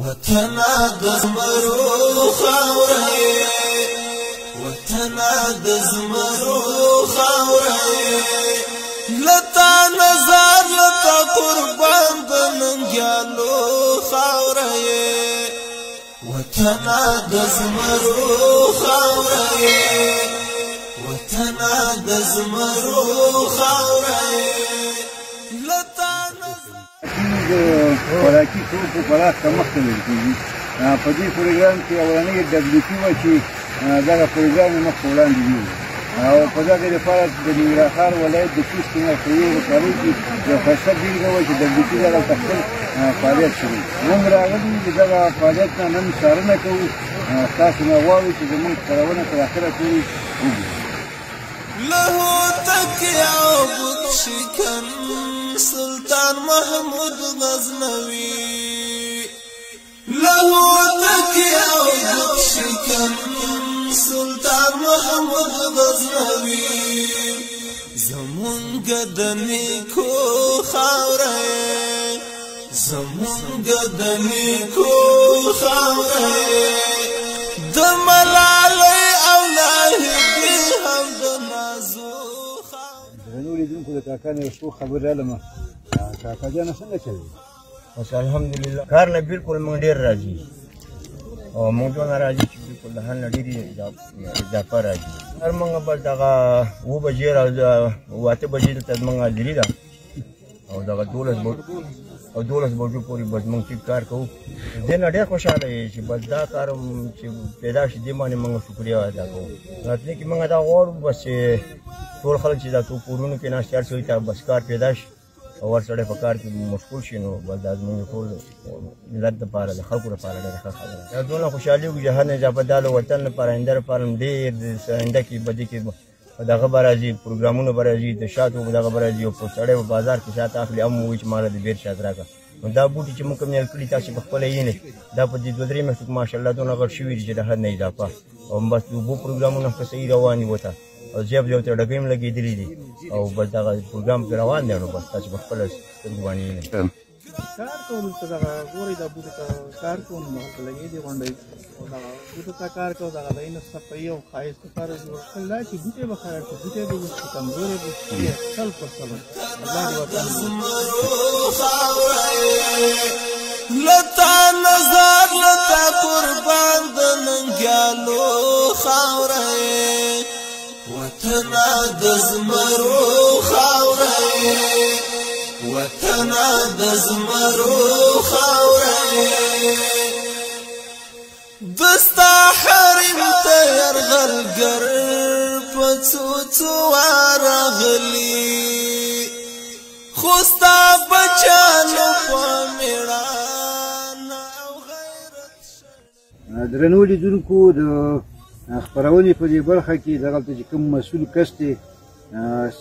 وطنه د زمرو خاوره، وطنه د زمرو خاوره، لتا نظر لتا قربان د ننګیالو خاوره، وطنه د زمرو خاوره، وطنه د زمرو خاوره، لتا نظر. د خوراکي توکو پراخ کمښت ویل کېږي. په دې پروګرام کې اولنۍ WP وه چې دغه پروګرام یې مخ په وړاندې یوړ، او په دغې لپاره د ننګرهار ولایت د کوز کونړ په یو ولسوالۍ کې یو ښایسته بېلګه وه چې WP دغلته خپل فعالیت شروع. موږ راغلي د دغه فعالیت نه نن څارنه کوو. تاسو نه غواړو چې زموږ خپرونه تر اخره پورې وګورئ. له تکیه او بت شکن سلطان محمود غزنوي، له تکیه او بت شکن سلطان محمود غزنوي، زمونږ د نیکو خاوره، زمونږ د نیکو خاوره، د ملالۍ او ناهیدې هم د نازو خاوره. درنو لیدونکو، د کاکا نه یو څو خبرې رالمه. کاکا جانه، څنګه چلوي؟ بس الحمدلله، کار نه بالکل موږ ډېر راضي، او موږ دونه راضي چې بالکل د هر نه ډېرې اضافه راځي. هر موږ بس دغه 7 بجې راځه، 8 بجې دلته زموږ حاضري ده، او دغه 12 بجو او 12 بجو پورې بس موږ ټیک کار کوو. دې نه ډېر خوشحاله یو چې بس دا کار چې پیدا شي، دې باندې موږ شکریه ادا کوو. راتلونکي موږ دا غواړو بس چې ټول خلک چې دا څو کورونو کې ناست، هر سړي ته بس کار پیدا شي او هر سړی په کار کې مشغول شي، نو بس دا زموږ ټول ملت دپاره، د خلکو دپاره ډېره ښه خبره ده. دا دونه خوشحالي وکړو چې هر نه اضافه دا له وطن لپاره، آینده لپاره هم ډېر آینده کې به دې کې دغه به راځي، پروګرامونه به راځي، د شاتو به دغه به راځي، او په سړی په بازار کې شات اخلي هم وایي چې ماله د بیر شات راکړه. نو دا بوټي چې موږ کوم نیل کړي، تاسې په خپله یې دا په دې دوه درې میاشتو کې ماشاءالله دونه غټ شوي دي چې د حد نه اضافه، او بس د اوبو پروګرامونه ښه صحیح روان دي ورته، او ځای په ځای ورته ډګۍ هم لګېدلي دي، او بس دغه پروګرام پرې روان دی. نو بس تاسې په خپله سترګو باندې وینئ. کار کوو دلته، دغه ګورئ دا بوټو ته کار کوو، نو دغلته لګې دي غونډۍ، او دغه بوټو ته کار کوو، دغه د اینو صفایي او ښایست لپاره جوړ شوی. دا چې بوټی به خراب شي، بوټی به اوس کمزوری به شي، 100%. الله دې وطن لتا نظر لتا قربان د ننګیالو خاوره، وطنه د زمرو خاوره، وطنه د زمرو خاوره، دستا حریم ته یرغلګر په څو څو راغلي، خو ستا بچیانو په مېړانه او غیرت. درنو لیدونکو، د خپرونې په دې برخه کې دغلته چې کوم مسؤل کس دی،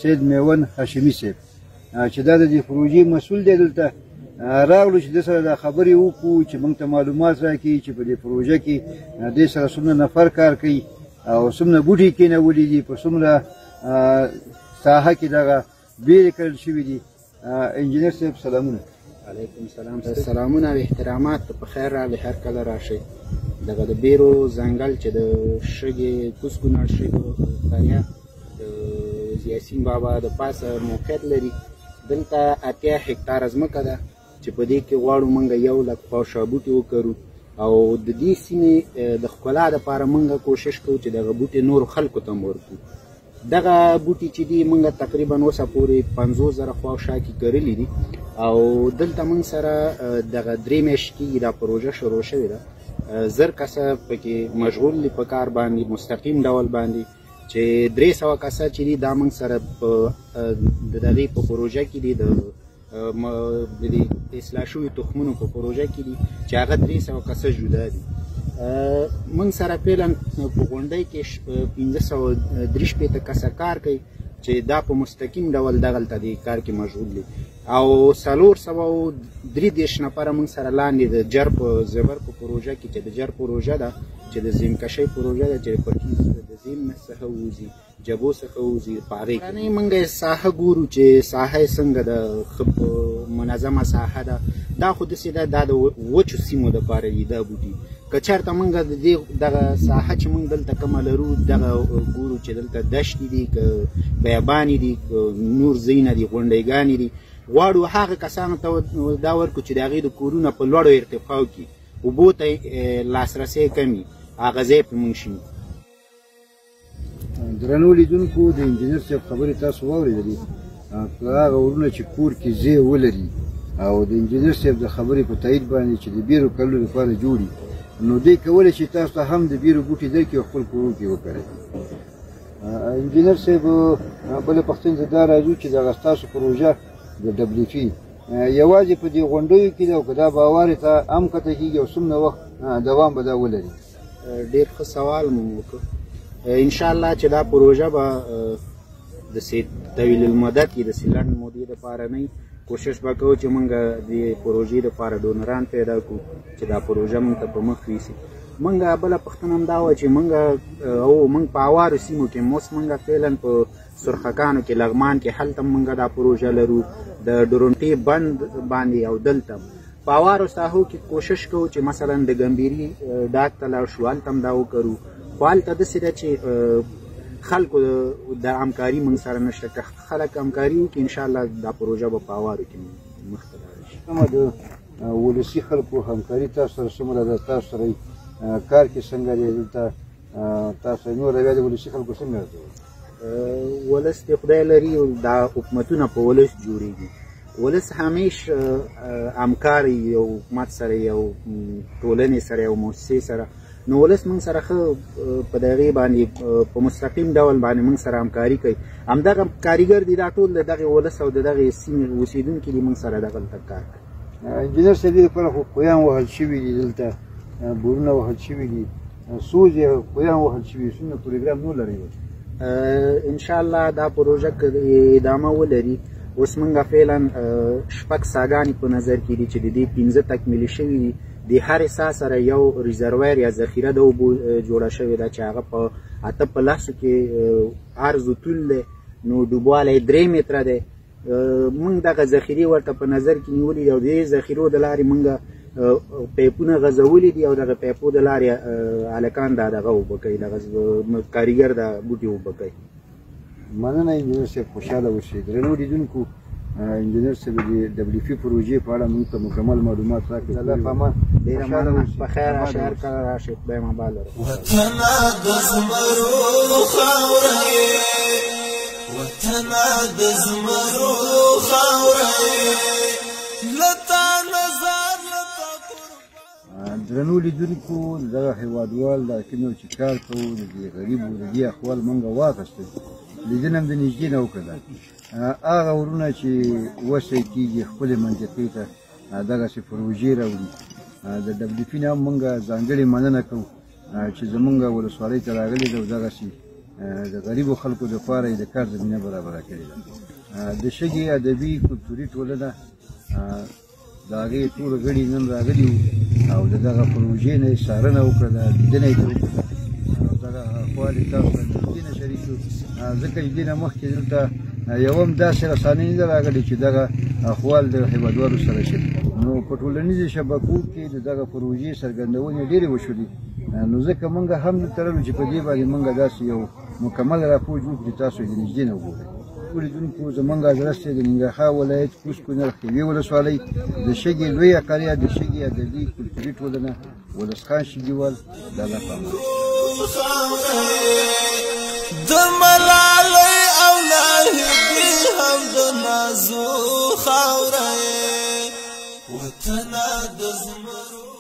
سید میوند هاشمي صاحب، چې دا د دې پروژې مسؤل دی، دلته راغلو چې د سره دا خبرې وکړو چې موږ ته معلومات راکړي چې په دې پروژه کې دې سره څومره نفر کار کوي او څومره بوټي کېنولي دي، په څومره ساحه کې دغه بیرې کرل شوي دي. انجینر صاحب سلامونه. علیکم سلام، سلامونه او احترامات. په خیر راغلي، هر کله راشئ. دغه د بیرو ځنګل چې د شګې کوز کونړ شګو قریه د یاسین بابا د پاسه موقعیت لري، دلته 80 هکتاره ځمکه ده چې په دې کې غواړو موږ 1 لک خواوشا بوټي وکرو، او د دې سیمې د ښکلا دپاره موږ کوشش کوو چې دغه بوټي نورو خلکو ته هم ورکړو. دغه بوټي چې دي موږ تقریبا اوسه پورې 50,000 خواوشا کې کرلي دي، او دلته موږ سره دغه 3 میاشتې کېږي دا پروژه شروع شوې ده. 1000 کسه پکې مشغول دي په کار باندې مستقیم ډول باندې، چې 300 کسه چې دي دا موږ سره په د دغې په پروژه کې دي، د دې اصلاح شوي تخمونو په پروژه کې دي چې هغه 300 کسه جدا دي. موږ سره فعلا په غونډۍ کې 563 کسه کار کوي چې دا په مستقیم ډول دغلته دې کار کې مشغول دي، او 433 نفره موږ سره لاندې د جر په زبر په پروژه کې چې د جر پروژه ده، چې د زیمکشۍ پروژه ده، چې پکې د زیم څخه ووځي، جبو څخه ووځي، په هغې کې. موږ ساحه ګورو چې ساحه یې څنګه ده، ښه منظمه ساحه ده. دا خو داسې ده، دا د وچو سیمو دپاره دي دا بوټي. که چېرته موږ د دې دغه ساحه چې موږ دلته کومه لرو، دغه ګورو چې دلته دښتې دي که بیابانې دي که نور ځایونه دي، غونډیګانې دي، غواړو هغه کسانو ته دا ورکړو چې د هغې د کورونه په لوړو ارتفاعو کې اوبو ته لاسرسی کمي، هغه ځای پرې موږ شینو. درنو لیدونکو، د انجینر صاحب خبرې تاسو واورېدلې. که هغه ورونه چې کور کې ځای ولري او د انجینر صاحب د خبرې په تایید باندې چې د بیرو کلو لپاره جوړي، نو دوی کولی شي تاسو ته هم د بیرو بوټي درکړي او خپل کورو کې وکرئ. انجینر صاحب، بله پوښتنې ته دا راځو چې دغه ستاسو پروژه د ډبلیو فی یوازې په دې غونډیو کې ده او که دا به هوارې ته هم کته کېږي او څومره وخت دوام به دا ولري؟ ډېر ښه سوال مو وکړ. انشاءالله چې دا پروژه به داسې طویل المدت کې، داسې لنډ مودې دپاره نه وي. کوشش به کوو چې موږ د پروژې دپاره ډونران پیدا کړو چې دا پروژه موږ ته په مخ ویسي. موږ بله پوښتنه هم دا وه چې موږ او موږ په اوارو سیمو کې، اوس موږ فعلا په سرخکانو کې، لغمان کې، هلته موږ دا پروژه لرو، د ډورونټې بند باندې او دلته په اوارو ساحو کې کوشش کوو چې مثلا د ګمبیري ډاک ته لاړ شو، هلته هم دا وکرو. خو هلته داسې ده چې خلکو د همکاري موږ سره نشته. که خلک همکاري وکړي انشاءالله دا پروژه به په اوارو کې مخته لاړه شي. کومه د ولسي خلکو همکاري تاسو سره څومره ده؟ تاسو سره کار کې څنګه دی؟ دلته تاسو نور بیا د ولسي خلکو څنګه ده؟ ولس دې خدای لري، دا حکومتونه په ولس جوړېږي. ولس همیش همکار یو حکومت سره، یو ټولنې سره، یو موسسې سره. نو ولس موږ سره ښه په دغې باندې په مستقیم ډول باندې موږ سره همکاري کوي. همدغه کاریګر دي، دا ټول د دغې ولس او د دغې سیمې اوسېدونکي دي، موږ سره دغلته کار کوي. انجینر صاحب، دې لپاره خو قویان وهل شوي دي، دلته بورونه وهل شوي دي، څو ځایه قویان وهل شوي، څومره پروګرام نور لرئ؟ انشاءالله دا پروژه که ادامه ولري، اوس موږ فعلا 6 څاګانې په نظر کې دي چې د دې 5 تکمیلې شوي دي. د هرې سا سره یو ریزروایر یا ذخیره د اوبو جوړه شوې ده چې هغه په 8 په 10 کې عرض و طول دی، نو ډوبوالی 3 متره دی. موږ دغه ذخیرې ورته په نظر کې نیولې دي او د دې ذخیرو د لارې موږ پیپونه غځولي دي او دغه پیپو د لارې هلکان دا دغه اوبه کوي، دغه کاریګر دا بوټي اوبه کوي. مننه انجینر صاحب، خوشحاله اوسئ. درنو لیدونکو، انجینر صاحب د ډبلیو پي پروژې په اړه موږ ته مکمل معلومات راکړل. الله په امان. ډېره مننه، په خیر راشئ، هر کله راشئ، خدای مو آباد لره. وطنه د زمرو خاوره یې، وطنه د زمرو خاوره یې، له تا نه ځان له تا قربان. درنو لیدونکو، دغه هېوادوال دا کوم یو چې کار کوو، د دې غریبو د دې احوال موږ واخیستل، لیدنه هم د نږدې نه وکړله. هغه ورونه چې وسه یې کېږي خپلې منطقې ته دغسې پروژې راوړي، د ډبلیو پي نه هم موږ ځانګړې مننه کوو چې زموږ ولسوالۍ ته راغلې ده او دغسې د غریبو خلکو دپاره یې د کار زمینه برابره کړې ده. د شګې ادبي کلتوري ټولنه د هغې ټول غړي نن راغلي وو او د دغه پروژې نه یې څارنه وکړله، لیدنه یې ترې وکړله او دغه احوال یې تاسو سره نږدې نه شریک کړو، ځکه چې دې نه مخکې دلته یو هم داسې رسنۍ نه ده راغلې چې دغه احوال د هېوادوالو سره شریک. نو په ټولنیزو شبکو کې د دغه پروژې څرګندونې ډېرې وشولې، نو ځکه موږ هم دلته راغلو چې په دې باندې موږ داسې یو مکمل راپور جوړ کړو چې تاسو یې د نږدې نه وګورئ. لیدونکو، زموږ ادرس دی د ننګرهار ولایت کوز کونړ ښېوې ولسوالۍ د شګې لویه قریه د شګې ادبي کلتوري ټولنه، ولس خان شګیوال. د الله په امان. د ملالۍ او ناهیدي هم د نازو خاوره یې، وطنه د زمرو.